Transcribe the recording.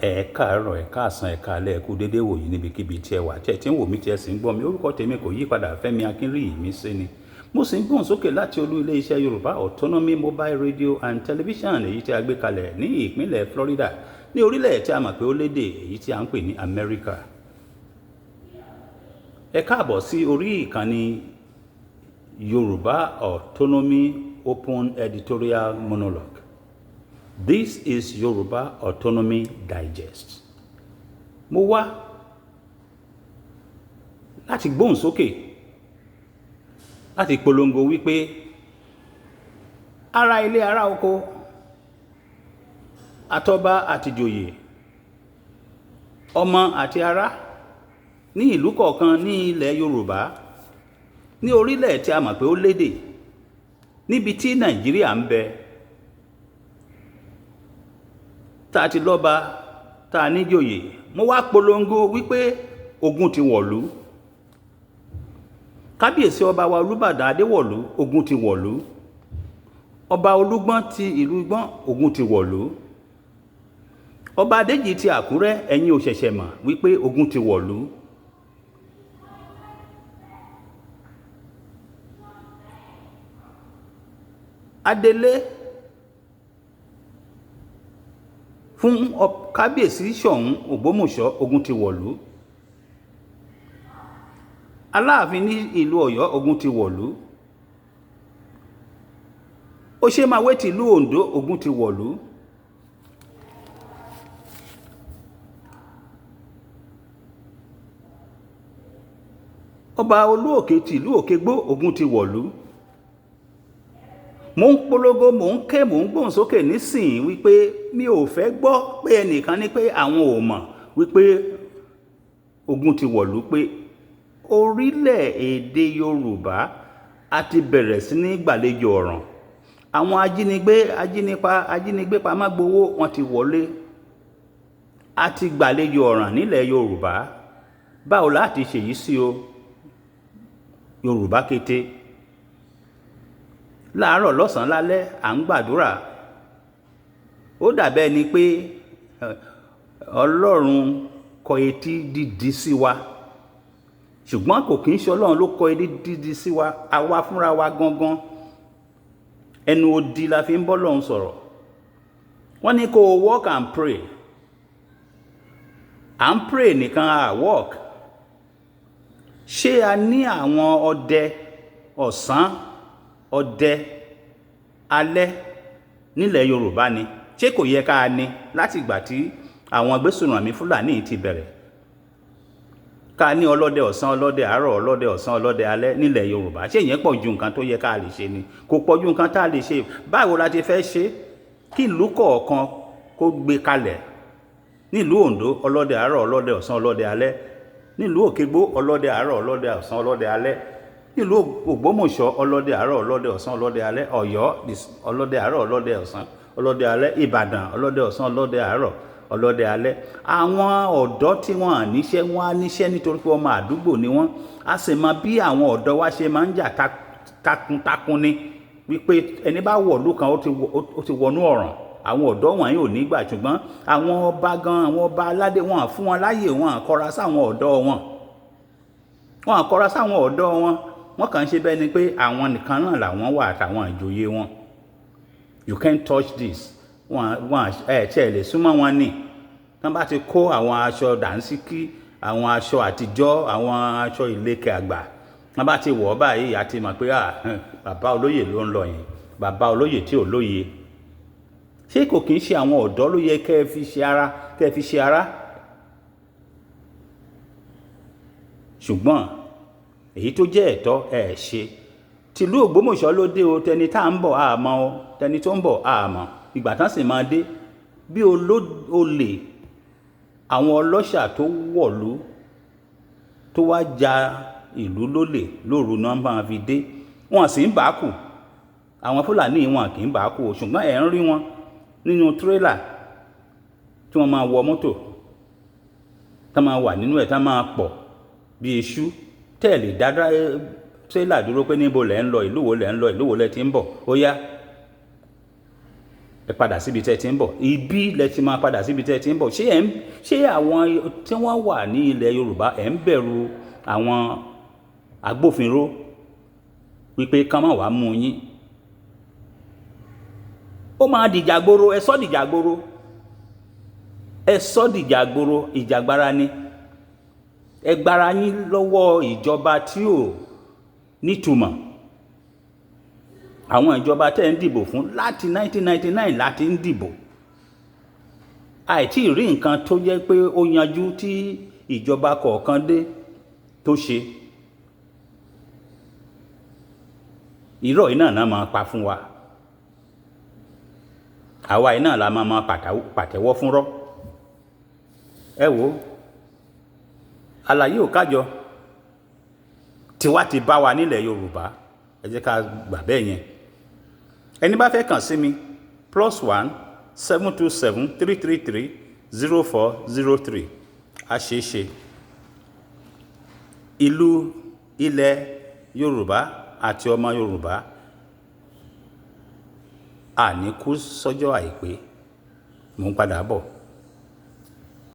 Ẹ káàárọ̀, ẹ káàsán, ẹ káalẹ́, ẹ kú dédé wòyí níbikíbi tí ẹ wà tí ẹ ti ń wò mí tí ẹ sì ń gbọ́ mi. Orúkọ tèmi kò yí padà, Fẹ́mi Akínríyìmísí ni. Mo sì ń gbóhùn sókè láti olú ilé-iṣẹ́ Yorùbá Autonomy Mobile Radio and Television, èyí tí a gbé kalẹ̀ ní ìpínlẹ̀ Florida, ní orílẹ̀ tí a mọ̀ pé ó lédè, èyí tí a ń pè ní Amẹ́ríkà. Ẹ káàbọ̀ sí orí ìkànnì Yorùbá Autonomy Open Editorial Monologue. This is Yoruba Autonomy Digest. Mo wá láti gbóhùn sókè láti polongo wípé ará ilé, ará oko, àtọba àtìjòyè, ọmọ àti ará ní ìlú kọ̀ọ̀kan ní ilẹ̀ Yorùbá, ní orílẹ̀ tí a mọ̀ pé ó lédè, níbi tí Nàìjíríà ń bẹ, tá a ti lọ́ba, tá a níjòyè. Mo wá polongo wípé ogun ti wọ̀lú. Kábíyèsí ọba wa Olúbàdàn Adéwọ̀lú, ogun ti wọ̀lú. Ọba Olúgbọ́n ti ìlú Ìgbọ́n, ogun ti wọ̀lú. Ọba Adéjì ti Àkúrẹ́, ẹ̀yin ò ṣẹ̀ṣẹ̀ mọ̀ wípé ogun ti wọ̀lú. Adelé fún kábíyèsí Ṣọ̀ún Ògbómọ̀ṣọ́, ogun ti wọ̀lú. Aláàfin ní ìlú Ọ̀yọ́, ogun ti wọ̀lú. Òṣèmàwé tìlú Oǹdó, ogun ti wọ̀lú. Ọba Olúòkè tìlú Òkègbó, ogun ti wọ̀lú. Mo ń polongo, mò ń ké, mò ń gbóhùn sókè nísìnyí wípé mi ò fẹ́ gbọ́ pé ẹnìkan ní pé àwọn ò mọ̀ wípé ogun ti wọ̀lú, pé orílẹ̀-èdè Yorùbá a ti bẹ̀rẹ̀ sí ní gbàlejò ọ̀ràn. Àwọn ajínigbé, ajínipa, ajínigbé pamọ́ gbowó, wọn ti wọlé. A ti gbàlejò ọ̀ràn nílẹ̀ Yorùbá. Báwo láti ṣèyí sí o? Yorùbá kété. Láàárọ̀, lọ́sàn-án, lálẹ́, à ń gbàdúrà. Ó dàbẹ́ ni pé Ọlọ́run kọ etí dídi sí wa. Ṣùgbọ́n kò kí ń ṣe Ọlọ́run ló kọ etí dídi sí wa. Àwa fúnra wa gangan. Ẹnu odi la fi ń bọ́ Ọlọ́run sọ̀rọ̀. Wọ́n ní kó work and pray. À ń pray nìkan, à work. Ṣé a ní àwọn ọdẹ ọ̀sán, ọdẹ alẹ́ nílẹ̀ Yorùbá ni? Ṣé kò yẹ ká ní láti ìgbà tí àwọn agbésùnmọ̀mí Fúlàní ti bẹ̀rẹ̀? Ká ní ọlọ́dẹ ọ̀sán, ọlọ́dẹ àárọ̀, ọlọ́dẹ ọ̀sán, ọlọ́dẹ alẹ́ nílẹ̀ Yorùbá. Ṣé ìyẹn pọ̀ ju nǹkan tó yẹ ká lè ṣe ni? Kò pọ̀ ju nǹkan tá a lè ṣe. Báwo la ti fẹ́ ṣe? Kí ìlú kọ̀ọ̀kan kó gbé kalẹ̀. Nílùú Oǹdó, ọlọ́dẹ àárọ̀, ọlọ́dẹ ọ̀sán, ọlọ́dẹ alẹ́. Nílùú Òkègbó, ọlọ́dẹ àárọ̀, ọlọ́dẹ ọ̀sán, ọlọ́dẹ alẹ́. Nílùú Ògbómọ̀ṣọ́, ọlọ́dẹ àárọ̀, ọlọ́dẹ ọ̀sán, ọlọ́dẹ alẹ́. Ọ̀yọ́, ọlọ́dẹ àárọ̀, ọlọ́dẹ ọ̀sán, ọlọ́dẹ alẹ́. Ìbàdàn, ọlọ́dẹ ọ̀sán, ọlọ́dẹ àárọ̀, ọlọ́dẹ alẹ́. Àwọn ọ̀dọ́ tí wọ́n à níṣẹ́, wọ́n á níṣẹ́ nítorí pé ọmọ àdúgbò ni wọ́n. A sì mọ bí àwọn ọ̀dọ́ wa ṣe máa ń jà takuntakun ni. Wípé ẹni bá wọ̀lú kan, ó ti wọnú ọ̀ràn. Àwọn ọ̀dọ́ wọ̀nyí ò ní gbà, ṣùgbọ́n àwọn ọba gan, àwọn ọba aládé, wọn à fún wọn láyè, wọn à kọra sáwọn ọ̀dọ́ wọn. Wọn à kọra sáwọn ọ̀dọ́ wọn. Wọ́n kàn ń ṣe bẹ́ẹ̀ ni pé àwọn nìkan náà làwọn wà àtàwọn ìjòyè wọn. You can't touch this. Wọ́n ẹ̀ tí ẹ lè súnmọ́ wọn ni. Tán bá ti kó àwọn aṣọ dànsíkí, àwọn aṣọ àtijọ́, àwọn aṣọ ìlẹ̀kẹ̀ àgbà, tán bá ti wọ̀ báyìí, a ti mọ̀ pé à, bàbá olóyè ló ń lọ yẹn. Bàbá olóyè tí ò lóye. Ṣé kò kín ṣe àwọn ọ̀dọ́ ló yẹ kí ẹ fi ṣe ara, kí ẹ fi ṣe ara? Ṣùgbọ́n èyí tó jẹ́ ẹ̀tọ́ ẹ ṣe. Tìlú Ògbómọ̀ṣọ́ ló dé o, tẹni tá ń bọ̀ a mọ̀ o, tẹni tó ń bọ̀ a mọ̀. Ìgbà tán sì máa dé. Bí olè, àwọn ọlọ́ṣà tó wọ̀lú, tó wá ja ìlú lólè lóru náà máa fi dé. Wọ́n sì ń bá kù. Àwọn Fúlàní wọn kì í bá kù o, ṣùgbọ́n ẹ̀ ń rí wọn nínú tírélà tí wọ́n máa wọ mọ́tò, tí wọ́n máa wà nínú ẹ̀, tí wọ́n máa pọ̀ bí iṣu. Tẹ́ lè dá tírélà dúró pé níbo lẹ̀ ń lọ, ìlú wo lẹ̀ ń lọ, ìlú wo lẹ̀ ti ń bọ̀. Ó yá. Ẹ padà síbi tẹ́ ẹ ti ń bọ̀. Ibi lẹ ti máa padà síbi tẹ́ ẹ ti ń bọ̀. Ṣé ẹ ń ṣé àwọn tí wọ́n wà ní ilẹ̀ Yorùbá, ẹ̀ ń bẹ̀rù àwọn agbófinró wípé kán má wàá mú yín? Ó máa dìjà gboro. Ẹ sọ́ dìjà gboro, ẹ sọ́ dìjà gboro. Ìjàgbara ni. Ẹ gbára yín lọ́wọ́ ìjọba tí ò nítumọ̀, àwọn ìjọba tẹ́ ń dìbò fún láti 1999 láti ń dìbò. Àìtí rí nǹkan tó jẹ́ pé ó yanjú tí ìjọba kọ̀ọ̀kan dé tó ṣe. Irọ́ yìí náà máa pa fún wa. Àwa yìí náà la máa pàtẹ́wọ́ fúnrọ́. Ẹ wo àlàyé ò kájọ tiwa ti bá wa nílẹ̀ Yorùbá. Ẹ jẹ́ ká gbà bẹ́ẹ̀ yẹn. Ẹni bá fẹ́ kàn sí mi, +1 727 333 0403. A ṣeé ṣe ìlú ilẹ̀ Yorùbá àti ọmọ Yorùbá, àní kú sọ́jọ́ àìpé. Mò ń padà bọ̀.